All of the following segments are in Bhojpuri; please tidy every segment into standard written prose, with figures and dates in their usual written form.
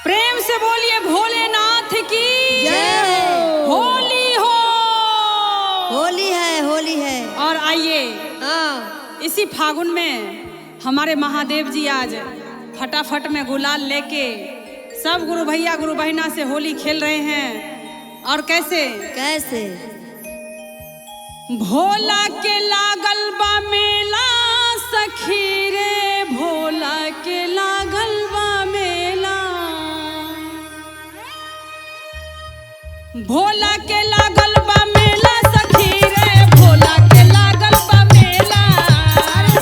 प्रेम से बोलिए भोलेनाथ की जय हो। होली हो। होली है, होली है। और आइए हाँ, इसी फागुन में हमारे महादेव जी आज फटाफट में गुलाल लेके सब गुरु भैया गुरु बहना से होली खेल रहे हैं। और कैसे कैसे? भोला के लागल बा मेला सखी रे, भोला के लागल बा मेला, भोला के लागल बा मेला सखी रे, भोला के लागल बा मेला,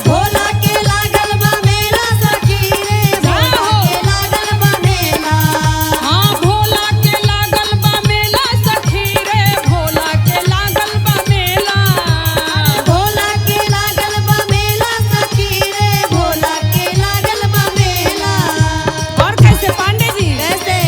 भोला के लागल बा मेला सखी रे, भोला के लागल बा मेला। हाँ भोला के लागल बा मेला सखी रे, भोला के लागल बा मेला, भोला के लागल बा मेला सखी रे, भोला के लागल बा मेला। और कैसे पांडे जी? कैसे?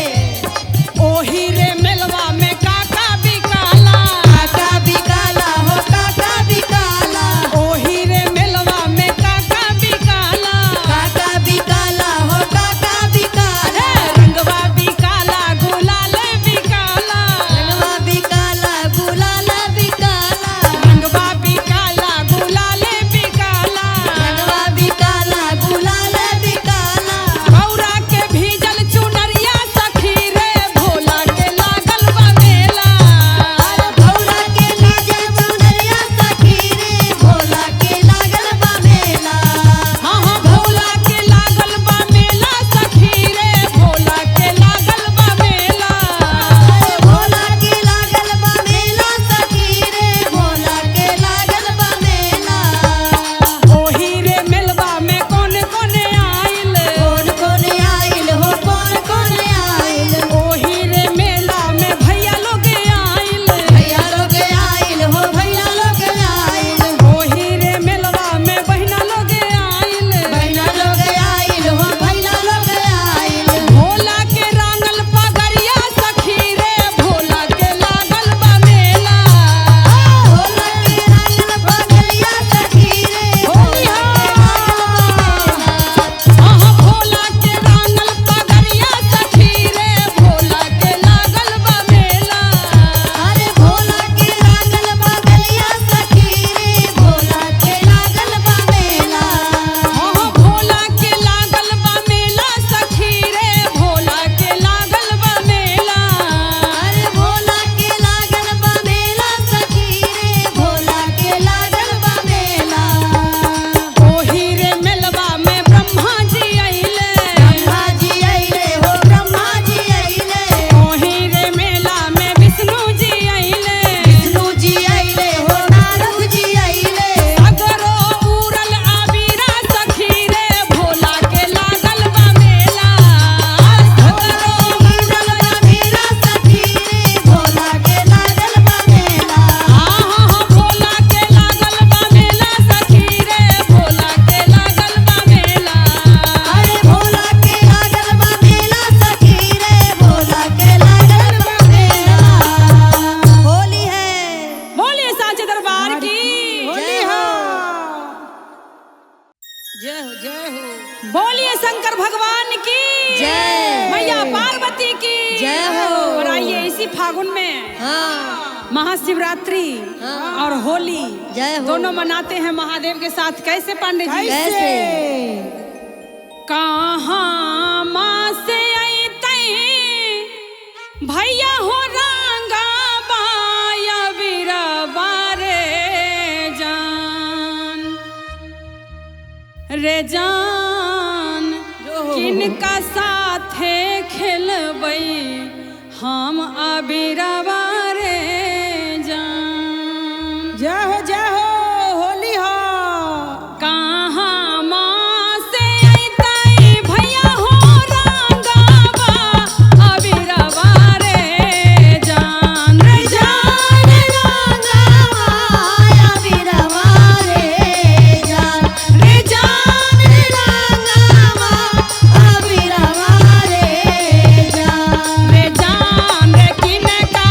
ओही रे मेलवा में काका बिकाला, काका बिकाला हो, काका बिकाला, ओही रे मेलवा में काका बिकाला, काका बिकाला हो, काका बिकाला, रंगवा बिकाला गुलाल बिकाला, रंगवा बिकाला गुलाल बिकाला, रंगवा बिकाला गुलाल बिकाला, रंगवा बिकाला गुलाल बिकाला। गौरा के भीजल चुनरिया सखी रे, भोला के लागल बा मेला, अरे भोला के लागल चुनरिया सखी रे, भोला के लागल बा मेला। हाँ हाँ भोला के लागल बा मेला सखी रे, भोला के लागल बा मेला, अरे भोला के लागल बा मेला सखी रे, भोला के लागल बा मेला। ओही रे मेलवा में कौन कौन आइल, कौन कौन आइल हो, कौन कौन आइल, ओही रे मेला में भैया लोग आइल, भैया लोग आइल हो, भैया लोग आइल, ओही रे मेलवा में बहिना लोग आइल, बहिना लोग आइल हो, बहिना लोग आइल। भोला के रांगल पगड़िया सखी रे, भोला के लागल बा मेला, भोला के लागल पगड़िया सखी रे, भोला के लागल बा मेला। हाँ हाँ भोला के रांगल पगड़िया सखी रे, भोला के लागल बा मेला, अरे भोला के लागल बगलिया सखी रे, भोला के लागल बा मेला। हाँ हाँ भोला के लागल बा मेला सखी रे, भोला के लागल बा मेला, अरे भोला के लागल बा मेला सखी रे, भोला के लागल बा मेला। ओही रे मेलवा में ब्रह्मा जी अइले, ब्रह्मा जी अइले हो, ब्रह्मा जी अइले, ओही रे मेला में विष्णु जी अइले, विष्णु जी अइले हो, नारद जी अइले। सगरो उड़ल अबीरा सखी रे, भोला के लागल बा मेला, सगरो उड़ल बा मेला सखी रे, भोला के लागल बा मेला। हाँ हाँ हाँ भोला के लागल बा मेला सखी रे, भोला के लागल बा मेला, अरे भोला के लागल बा मेला सखी रे, भोला के लागल बा मेला। होली है। बोलिए साचे दरबार की जय हो। जय हो, जय हो। बोलिए शंकर भगवान की जय। मैया पार्वती की जय हो। और आइए इसी फागुन में हाँ, महाशिवरात्रि हाँ। और होली जय हो। दोनों मनाते हैं महादेव के साथ। कैसे पांडे जी? कैसे? कहाँ माँ से अइतई भैया हो रंगा बाया बीरबा रे जान, रे जान किनका साथे खेलबै हम अबीरबा रे जान। जय हो, जय हो, होली हो। कहाँ माँ से अइतई भैया हो रंगाबा अबीरबा रे जान, रे जान रंगावा अबीरवा रे जान, रे जान रंगावा अबीरवा रे जान। रे जान रे किनका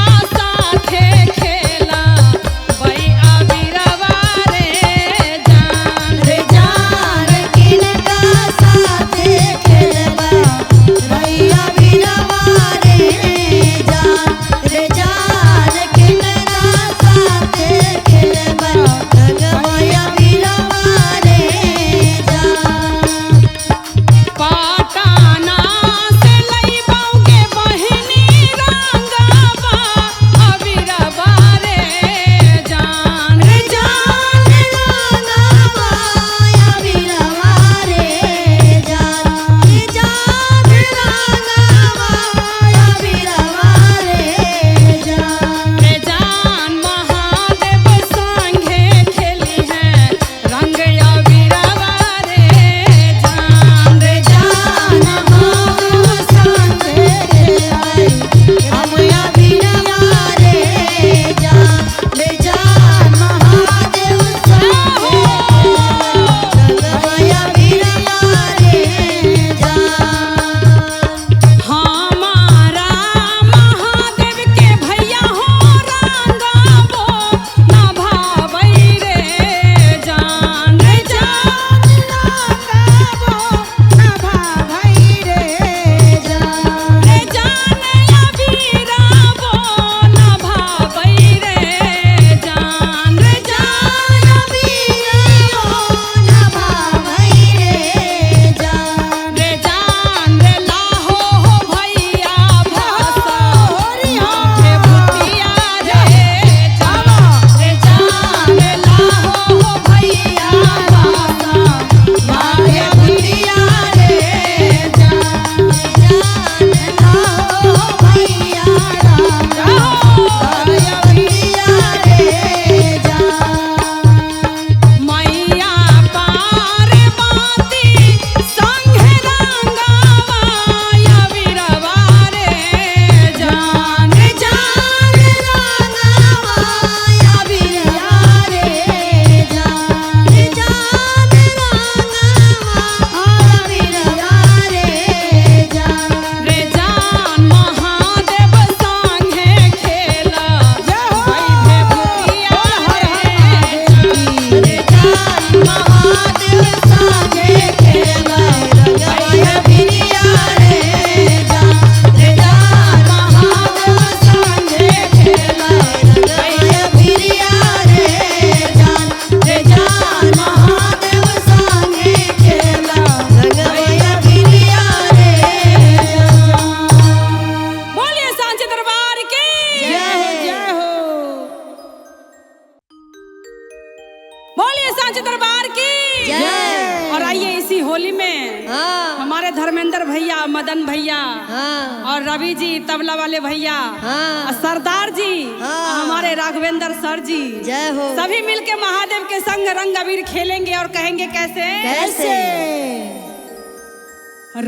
सांचे दरबार की जय। और आइए इसी होली में हाँ हमारे धर्मेंद्र भैया, मदन भैया हाँ और रवि जी तबला वाले भैया हाँ और सरदार जी हाँ। हमारे राघवेंद्र सर जी जय हो। सभी मिलके महादेव के संग रंग अबीर खेलेंगे और कहेंगे कैसे कैसे?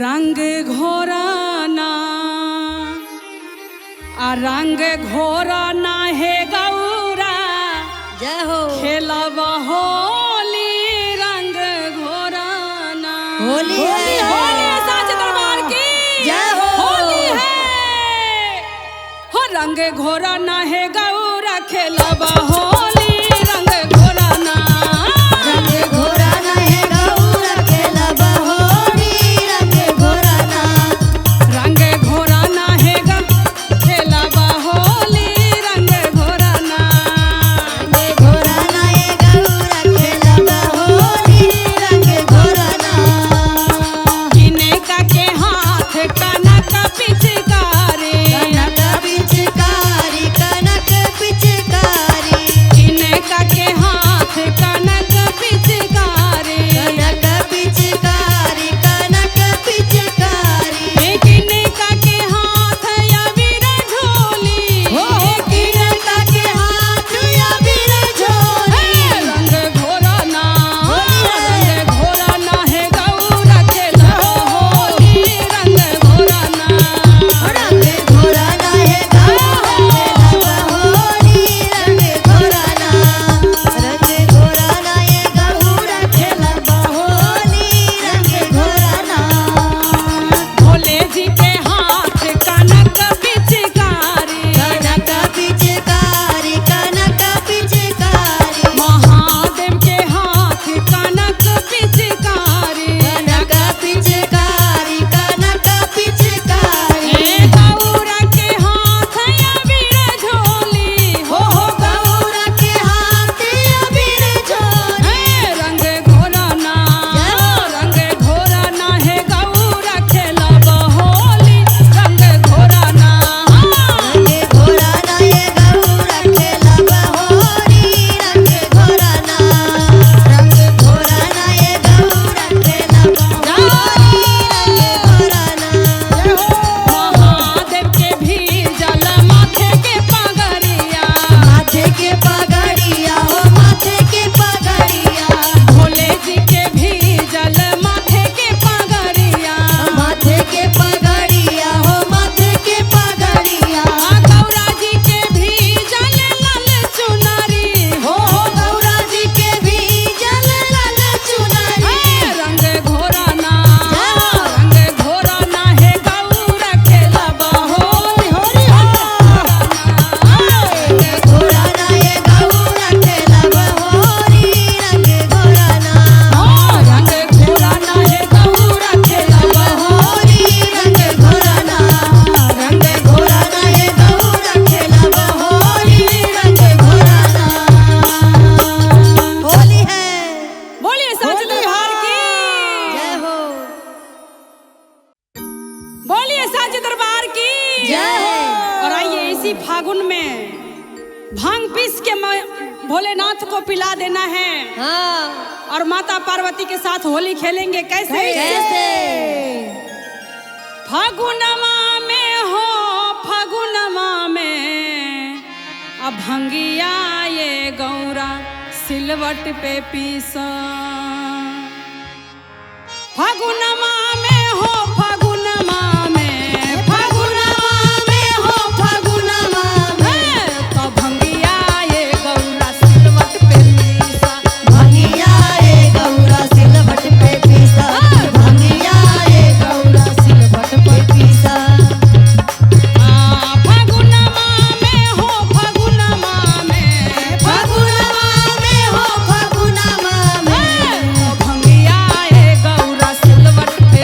रंग घोराना आ रंग घोराना है गौरा जय हो। खेलब होली रंग घोराना। होली है। होली है साचे दरबार की जय हो। होली है। हो रंग घोराना है गौरा खेलब होली रंग घोराना। रंग घोराना है गौरा खेलब होली रंग घोराना। रंग घोराना है गौरा खेलब होली रंग घोराना। रंग घोराना है गौरा खेलब होली रंग घोराना। किने का के हाथ कनक पिचकारी। कनक पिचकारी कनक पिचकारी। किने का के हाथ कनक पिचकारी। कनक पिचकारी कनक पिचकारी। किने का के हाथ अबीर झोली। हो किनका के हाथ अबीर झोली। रंग घोराना होली है। रंग घोराना है गौरा खेलब होली रंग घोराना। रंग घोराना है गौरा खेलब होली रंग घोराना। रंग घोराना है गौरा खेलब होली रंग घोराना। भोले जी के हाथ कनक पिचकारी। कनक पिचकारी कनक पिचकारी। महादेव के हाथ कनक पिचकारी। कनक पिचकारी कनक पिचकारी। हे गौरा के हाथ अबीर झोली। हो हो गौरा के हाथ अबीर झोली। हे रंग घोराना रंग घोराना है गौरा खेलब होली रंग घोराना। रंग घोराना है गौरा खेलब होली रंग घोराना। रंग घोराना है गौरा खेलब होली रंग घोराना। महादेव के भी जल माथे के पगड़िया। माथे के पगड़िया हो माथे के पगड़िया। भोले जी के भी जल माथे के पगड़िया। माथे के पगड़िया हो माथे के पगड़िया। गौरा जी के भी जल लाल चुनरी। हो हो गौरा जी के भी जल लाल चुनरी। रंग घोराना रंग घोराना है गौरा खेलब होली रंग घोराना है गौरा खेलब होली रंग घोराना। रंग घोराना है गौरा खेलब होली रंग घोराना। रंग घोराना है गौरा खेलब होली रंग घोराना। होली है। बोलिए साचे दरबार की जय हो। बोलिए साचे दरबार की जय हो। और आइए इसी फागुन में भांग पीस के भोलेनाथ को पिला देना है हाँ और माता पार्वती के साथ होली खेलेंगे कैसे? कैसे? फागुनमा में हो फागुनमा में अब भंगिया ये गौरा सिलवट पे पीसा। फागुनमा में हो फागुनमा में फागुनमा में हो फागुनमा में। तो भंगिया ये गौरा सिलवट पे पीसा। भंगिया ए गौरा सिलवट पे पीसा। भंगिया ए गौरा सिलवट पे पीसा। फागुनमा में हो फागुनमा में फागुनमा में हो फागुनमा में। भंगिया ये गौरा सिलवट पे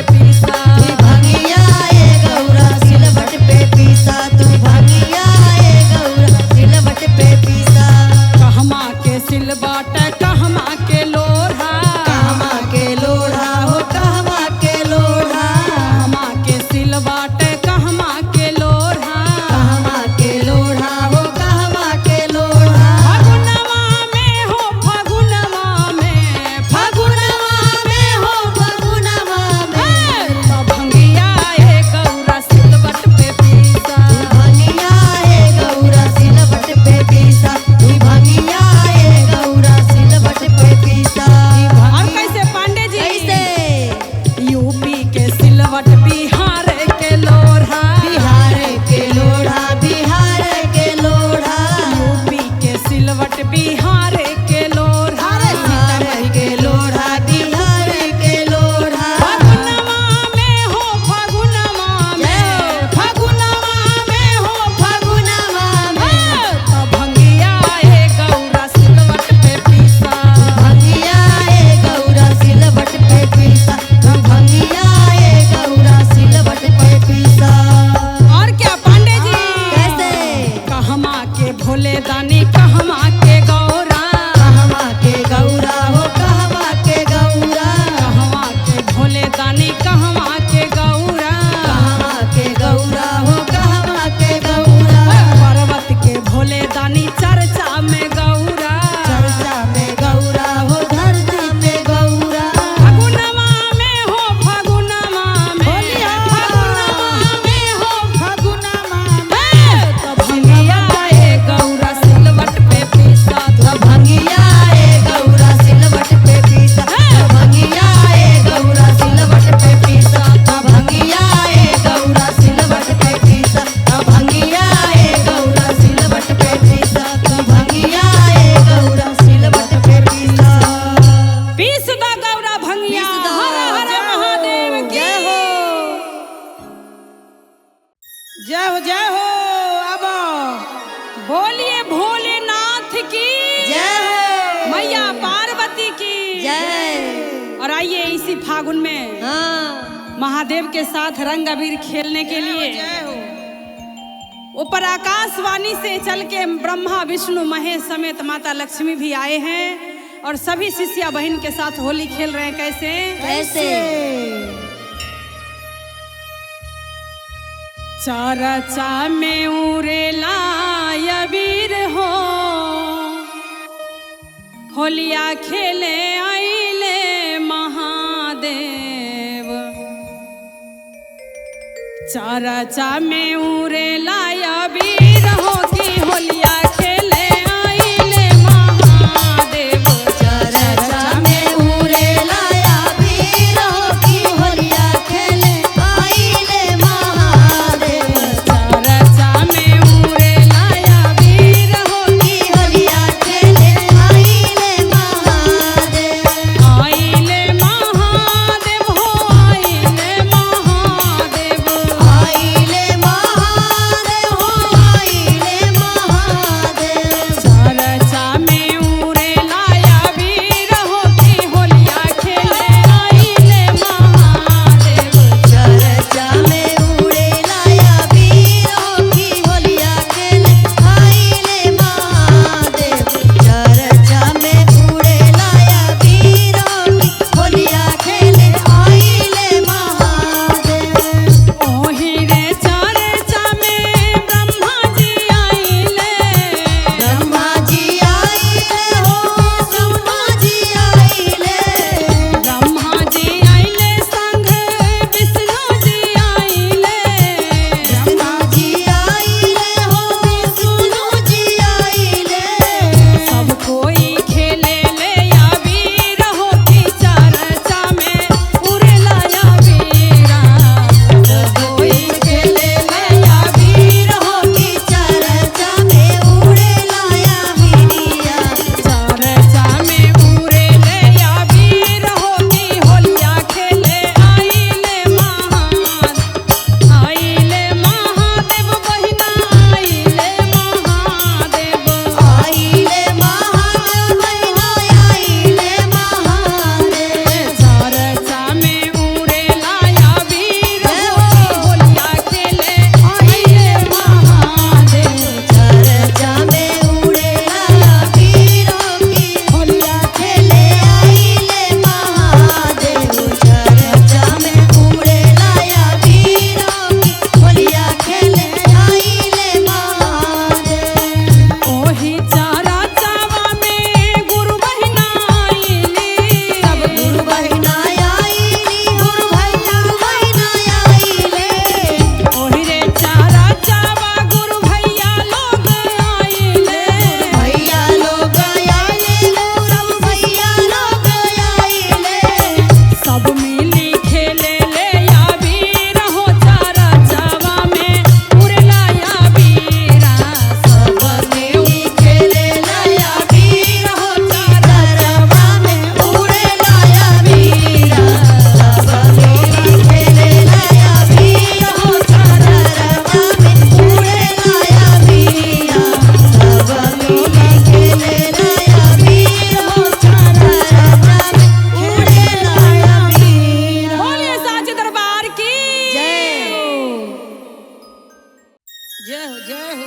जय हो, जय हो। अब बोलिए भोलेनाथ की जय हो। मैया पार्वती की जय। और आइए इसी फागुन में हाँ महादेव के साथ रंग अबीर खेलने के लिए जय हो। ऊपर आकाशवाणी से चल के ब्रह्मा विष्णु महेश समेत माता लक्ष्मी भी आए हैं और सभी शिष्या बहन के साथ होली खेल रहे हैं। कैसे कैसे? चरचा में उरेला अबीर हो, होलिया खेले आइले महादेव। चरचा में उरेला अबीर हो कि होलिया खेले आइले महादेव। चरचा में उरेला अबीर हो कि होलिया खेले आइले महादेव। चरचा में उरेला अबीर हो की होलिया खेले आइले महादेव। आइले महादेव हो, आइले महादेव। आइले महादेव हो, आइले महादेव। चरचा में उरेला अबीर हो कि होलिया खेले आइले महादेव। चरचा में उरेला अबीर हो कि होलिया खेले आइले महादेव। चरचा में उरेला अबीर हो कि होलिया खेले आइले महादेव। ओही रे चरचा में ब्रह्मा जी आइले। ब्रह्मा जी आइले हो, ब्रह्मा जी आइले। ब्रह्मा जी आइले संग विष्णु जी आइले। विष्णु जी आइले हो, विष्णु जी आइले। सब कोई खेले ले अबीर हो कि चरचा में उरेला अबीरा। सब कोई खेले ले अबीर हो कि चरचा में उड़ेला अबीरिया। चरचा में उरेले अबीर हो कि होलिया खेले आइले महादेव। आइले महादेव बहिना आइले महादेव। आइले महादेव बहिना आइले महादेव। चरचा में उरेला अबीर हो कि होलिया खेले आइले महादेव। चरचा में उड़ेला अबीर हो कि होलिया खेले आइले महादेव। चरचा में उड़ेला अबीर हो कि होलिया खेले आइले महादेव। ओही चरचावा में गुरु बहिना आइली। सब गुरु बहिना आइली, गुरु भैया बहिना आइले। ओही रे चरचावा गुरु भैया लोग आइले। भैया लोग आइले, गुरु भैया लोग आइले। सब मिली खेले ले अबीर हो चरचावा में उड़ला अबीरा। सब मिली खेले लाया वीर हो चरचा में उड़े लाया वीरा। सब मिली खेले लाया वीर हो चरचा में उड़े लाया वीरा। सब मिली खेले लाया वीर हो चरचा में उड़े लाया वीरा। बोलिए साचे दरबार की जय। जय हो, जय हो।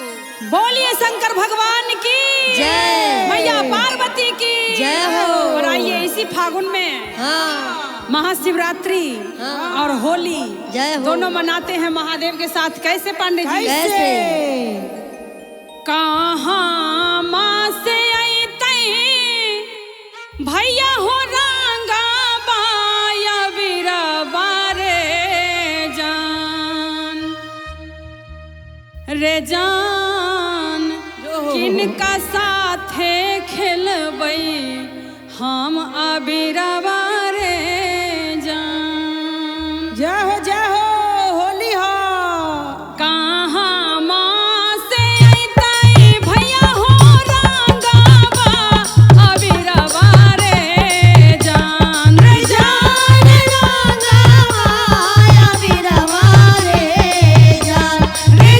बोलिए शंकर भगवान की जय। मैया पार्वती की जय हो। और आइए इसी फागुन में हाँ महाशिवरात्रि हाँ। और होली जय हो। दोनों मनाते हैं महादेव के साथ। कैसे पांडे जी? कैसे? कहाँ माँ से अइतई भैया हो रंगा बाया बीरबा रे जान, रे जान किनका साथे खेलबै हम अबीरबा रे जान। जय हो, जय हो। होली हो। कहाँ माँ से अइतई भैया हो रंगाबा अबीरबा रे जान, रे जान। रंगावा अबीरवा रे जान। रे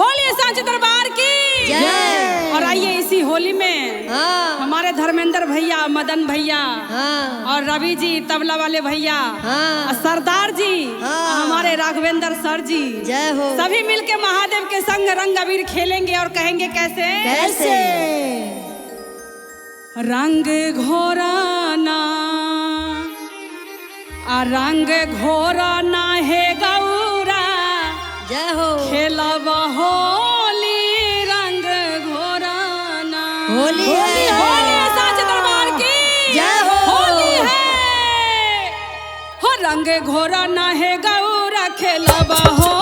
बोलिए सांचे दरबार की जय। और आइए इसी होली में हाँ हमारे धर्मेंद्र भैया, मदन भैया हाँ और रवि जी तबला वाले भैया हाँ। और सरदार जी हाँ। और हमारे राघवेंद्र सर जी, जय हो। सभी मिलके महादेव के संग रंग अबीर खेलेंगे और कहेंगे कैसे? कैसे? रंग घोराना आ रंग घोराना है गौरा, जय हो। खेलब होली रंग घोराना। होली है। होली है साचे दरबार की जय हो। होली है। हो रंग घोराना है गौरा, खेलब होली।